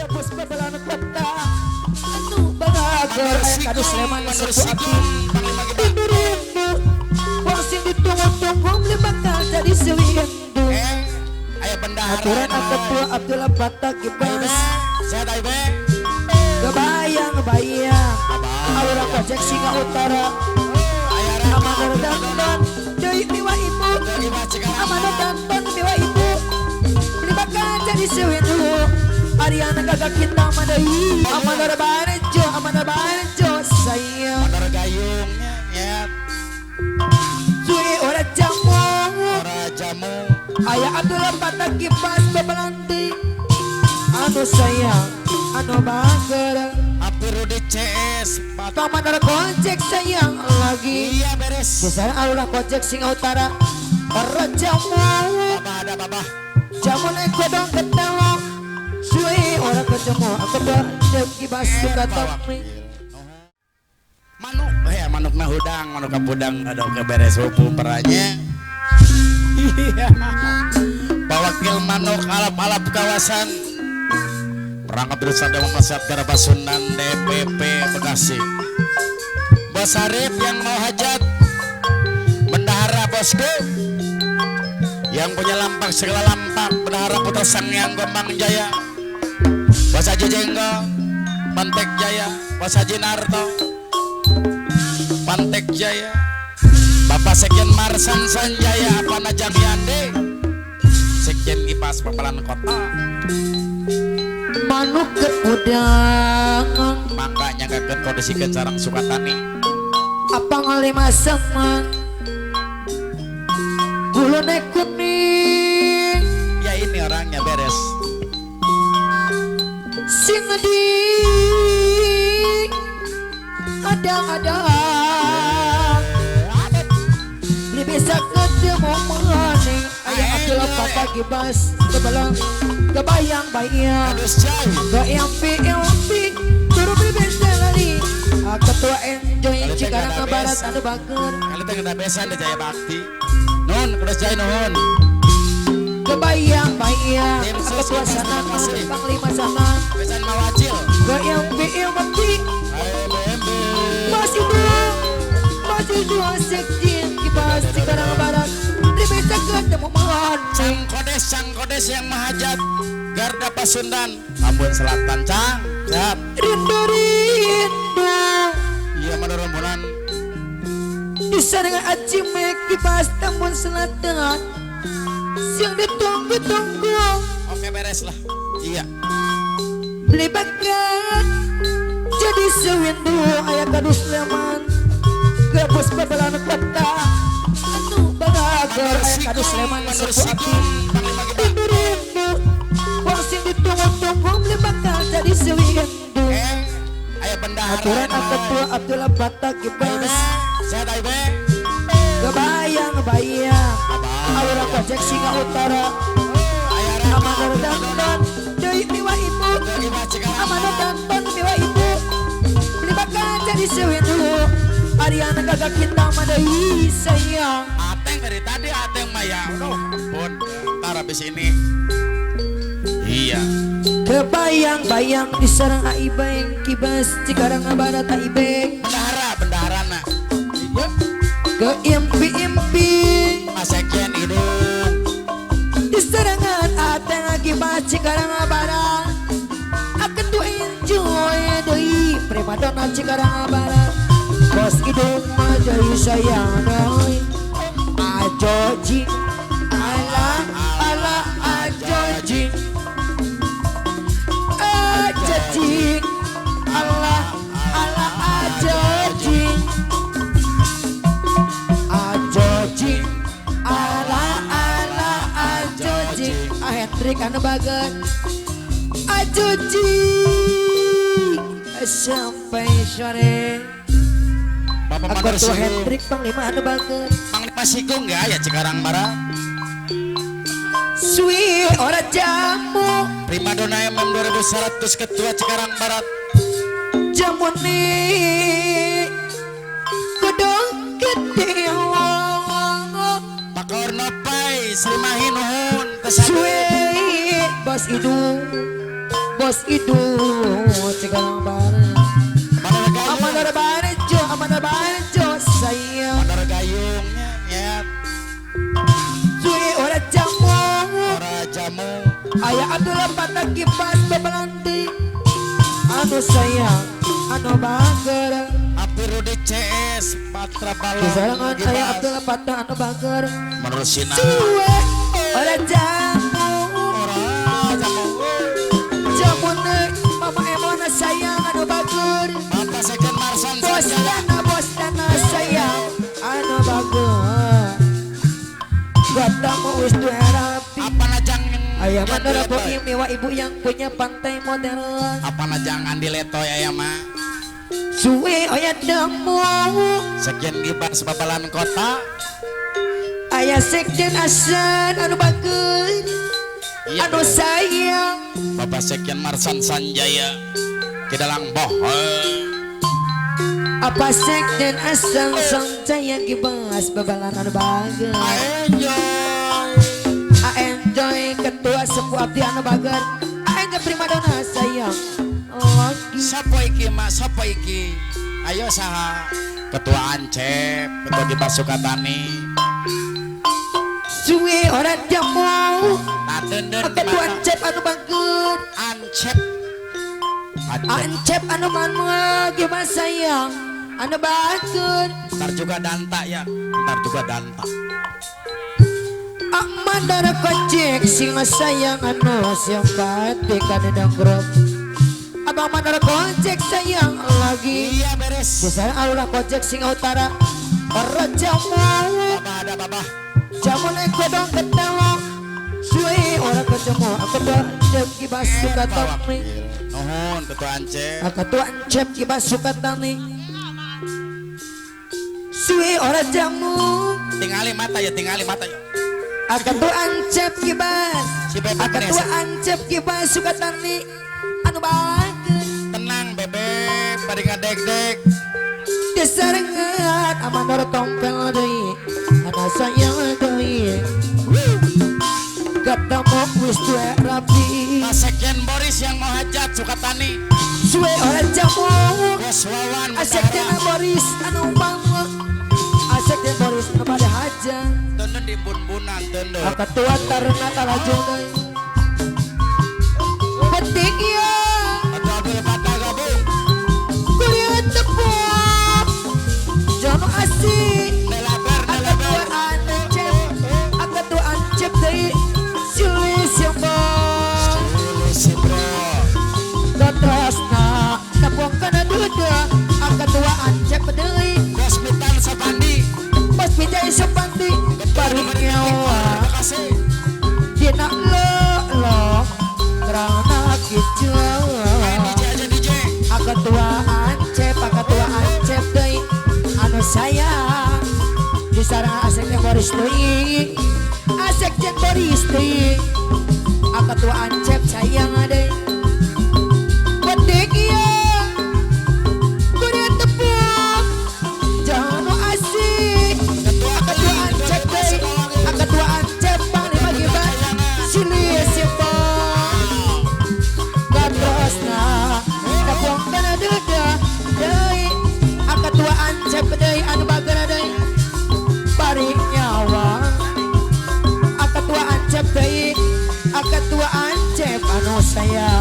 Gabus babalan kota anu bagager aya Kadus Sleman sepuh abdi rindu rindu wong sing ditunggu-tunggu beli bakal jadi sewindu. Aya bendahara aturan ketua Abdullah Batak Kibas sehat Aibe kebayang-bayang alurang kojek Singa Utara amanah dandan deui miwa ibu amanah dandan miwa ibu beli bakal jadi sewindu. Ariana gagak kita madai amanah barjo amanah barjo sayang amanah gayungnya ya suwe ora jamu ora jamu aya Abdullah Batak Kipas bebelanti anu sayang anu bager Abdi Rudi CS Pamanara kojek sayang lagi iya beres besar alurah kojek Singa Utara ora jamu babah ada babah jamu naik godong ketewong suwe ora ketemu aku dek kibas suka topi manuk ya manukna hudang manuk kapudang ada oke beres hupu peranya. Iya. Pak Wakil manuk alap-alap kawasan perangkat berusaha Dewan Nasihat Garabasunan DPP Bekasi. Bos Arif yang mau hajat bendahara bosku yang punya lampak segala lampak bendahara Putra Sangyang Gombang Jaya Bos Haji Jenggo Pantek Jaya Bos Haji Narto Pantek Jaya Bapak Sekjen Marsan Sanjaya apa Najam Yande Sekjen Kipas Papalan Kota manuk keudang mangga nyanggakeun kondisi ke Carang Sukatani apa ngalima seman gulune kuning ya ini orangnya beres sing di ada-ada bisa ketemu maning ayah Abdullah Bapak Gibas kebelang kebayang-bayang ke impi-impi turu bibir lali ketua enjoy Cikarang Barat anu bager kali teh besan di Jaya Bakti nun kudos jaya nuhun kebayang-bayang ketua sana panglima sana besan mawacil ke impi-impi masih dua masih dua sekjen Kibas Cikarang Barat bisa ketemu maning Cang Kodes yang mahajat Garda Pasundan Ambon Selatan Cang siap rindu rindu iya madorombolan bisa dengan Acimek Kibas Tambun Selatan siang ditunggu-tunggu oke beres lah iya beli bakal jadi sewindu ayah Kadus Sleman Gabus babalan kota anu bagager aya Kadus Sleman sepuh abdi rindu rindu wong sing ditunggu-tunggu beli bakal jadi sewindu aya bendahara aturan ketua Abdullah Batak Kibas sehat Aibe kebayang-bayang alurang kojek Singa Utara amanah dandan deui miwa ibu amanah dandan miwa ibu beli bakal jadi sewindu. Ariana gagak kita madai sayang ateng dari tadi ateng maya aduh ampun ntar habis ini iya kebayang-bayang diserang Aibeng Kibas Cikarang Barat Aibeng bendahara bendaharana iya ke impi-impi Mas Sekjen hidung diserangan ateng Kibas Cikarang Barat akan tuh enjoy deui primadona Cikarang Barat bos hidung majai sayang doi ajoji ala ala ajoji ajoji ala ala ajoji ajoji ala ala ajoji Hendrik anu bager ajoji sampai sore. Bapak Aku tuh Hendrik Panglima anu bager Panglima Sigung enggak ya Cikarang Barat suwi ora jamu Primadona MM 2100 Ketua Cikarang Barat jamu nih godong gede Pak Kornopai Srimahi nuhun suwi bos hidung Bos Idu Cikarang Barat. Amandar Barjo, Amandar Barjo sayang. Amandar gayungnya nyet. Suwe ora jamu. Ora jamu. Ayah Abdullah Patah kipas bebelandi. Anu sayang, anu bager. Api Rudi CS Patra Balong. Disarangan ayah Abdullah Patah anu bager. Menerusina. Suwe ora jamu. Ora jamu. Jamune mama emona sayang anu bager. Bapak Sekjen Marsan bos dana, bos dana sayang anu bager. Gatamu wis duwe rapi. Apa najang ayah mandor boim mewah ibu yang punya pantai modern. Apa najang Andi Letoy ayah mah. Suwe oya demu. Sekjen Gibas Babalan Kota. Ayah Sekjen Asan anu bager. Iya, anu sayang. Bapak Sekjen Marsan Sanjaya Kidalang Bohong. Apa Sekjen Asan Sanjaya Gibas Babalan anu bager. Enjoy. Enjoy ketua sepuh abdi anu bager. Enjoy primadona sayang. Lagi. Sapa iki mak, sapa iki? Ayo saha? Ketua Ancep, Ketua Gibas Sukatani. Suwe ora jamu. Tatenden Ketua Ancep anu bager. Ancep. Ancep anu manma gimana sayang anu bager. Ntar juga danta ya, ntar juga danta. Amandara kocek singa sayang anu simpati kadang grup. Abang Mandara kocek sayang lagi. Iya beres. Besar alurah kocek singa utara. Ora jamu. Babah ada babah. Jamu naik kodong ketemu. Suwe ora ketemu. Aku dek Gibas Sukatani. Nuhun Ketua Ancep. Ketua Ancep Gibas Sukatani. Suwe ora jamu. Tingali mata ya, tingali mata ya. Ketua Ancep Gibas. Ketua Ancep Gibas Sukatani. Anu bager. Tenang bebek, bari ngadek-dek. Desarengan amandor tompel deui. Ana sayang deui. Ketemu wis duwe rapi. Pak Sekjen Boris yang mau hajat Sukatani. Suwe ora jamu. Bos Wawan. Sekjen Boris anu bangun. Sekjen Boris anu pada hajat. Tendon di bun-bunan tendon. Ketua Taruna Talajung deui. Petik ya. Ketua Abdul Fatah gabung. Kuliah tepuk. Jono asik. Nelaber, nelaber. Ketua Ancep. Ketua Ancep deui. Terasna tepung kana duda ketua Ancep deui. Bos Mitan Sopandi. Bos Mitan Sopandi bari nyawa. Dina lo lo terangna kicu. DJ aja DJ. Ketua Ancep, ketua Ancep deui anu sayang. Disarang Asek jeung Boris deui. Asek jeung Boris deui. Ketua Ancep sayang deui. Petik ya, kuda tepung, jangan asik. Ketua Ancep deui, ketua Ancep panglima Gibas, silih simpang. Gatrosna, tepung kana duda deui. Ketua Ancep deui anu bager deui, bari nyawa. Ketua Ancep deui, ketua Ancep anu sayang.